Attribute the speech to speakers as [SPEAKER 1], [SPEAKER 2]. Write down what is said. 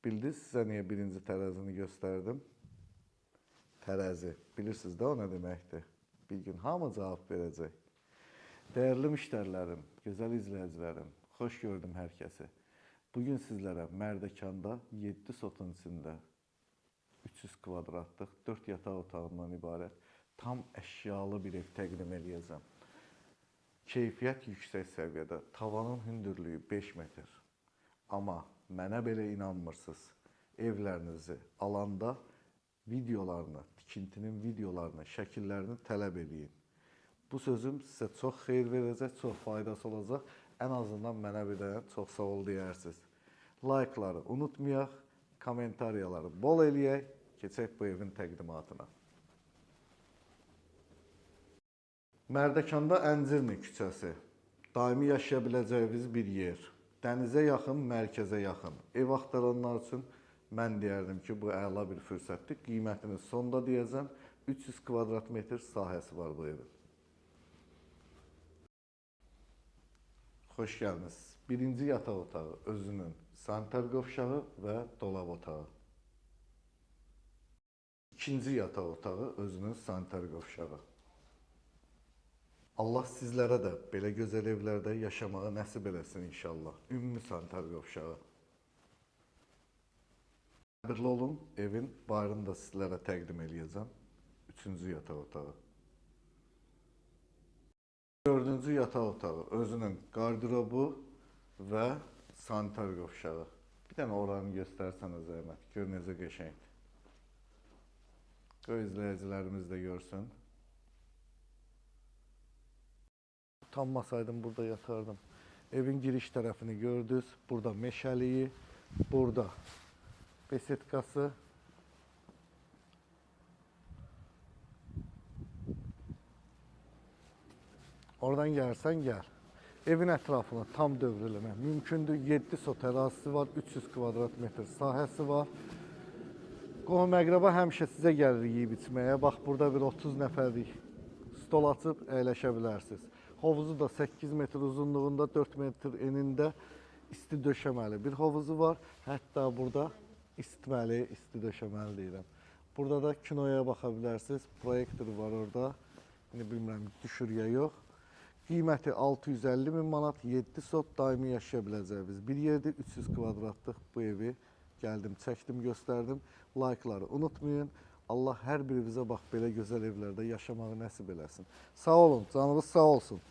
[SPEAKER 1] Bildiniz sizə niyə birinci tərəzini göstərdim? Tərəzi. Bilirsiniz də o nə deməkdir? Bir gün hamı cavab verəcək. Dəyərli müştərilərim, gözəl izləyicilərim, xoş gördüm hər kəsi. Bugün sizlərə Mərdəkanda 7 sotun içində 300 kvadratlıq 4 yataq otağından ibarət tam əşyalı bir ev təqdim eləyəcəm. Keyfiyyət yüksək səviyyədə, tavanın hündürlüyü 5 metr. Amma mənə belə inanmırsınız. Evlərinizi alanda videolarını, tikintinin videolarını, şəkillərini tələb eləyin. Bu sözüm sizə çox xeyir verəcək, çox faydası olacaq. Ən azından mənə bir dənə çox sağ ol deyərsiniz. Like'ları unutmayaq, kommentariyaları bol eləyək. Keçək bu evin təqdimatına. Mərdəkanda Əncirli küçəsi. Daimi yaşaya biləcəyiniz bir yer. Dənizə yaxın, mərkəzə yaxın. Ev axtaranlar üçün mən deyərdim ki, bu əla bir fürsətdir. Qiymətini sonda deyəcəm. 300 kvadrat metr sahəsi var bu evin. Xoş gəldiniz. Birinci yataq otağı özünün sanitar qovşağı və dolab otağı. İkinci yataq otağı özünün sanitar qovşağı. Allah sizlərə də belə gözəl evlərdə yaşamağı nəsib eləsin inşallah. Ümumi sanitar qovşağı. Səbirli olun, evin bayırını da sizlərə təqdim eləyəcəm. Üçüncü yataq otağı. Dördüncü yataq otağı özünün qardırobu və sanitar qovşağı. Bir dənə oranı göstərsənə zəhmət. Gör necə qəşəngdir. Qoy izləyicilərimiz də görsün. Utanmasaydım burada yatardım. Evin giriş tərəfini gördünüz. Burada meşəliyi, burada besetkası. Oradan gəlsən gəl. Evin ətrafını tam dövr eləmək mümkündür. 7 sot ərazisi var, 300 kvadrat metr sahəsi var. Qohum əqraba həmişə sizə gəlir yeyib içməyə. Bax burada bir 30 nəfərlik stol açıb əyləşə bilərsiniz. Hovuzu da 8 metr uzunluğunda, 4 metr enində isti döşəməli bir hovuzu var. Hətta burada isitməli, isti döşəməli deyirəm. Burada da kinoya baxa bilərsiniz. Proyektor var orada. İndi bilmirəm düşür ya yox. Qiyməti 650 min manat, 7 sot daimi yaşaya biləcəyiniz bir yerdir. 300 kvadratlıq bu evi gəldim, çəkdim, göstərdim. Like'ları unutmayın. Allah hər birimizə bax belə gözəl evlərdə yaşamağı nəsib eləsin. Sağ olun, canınız sağ olsun.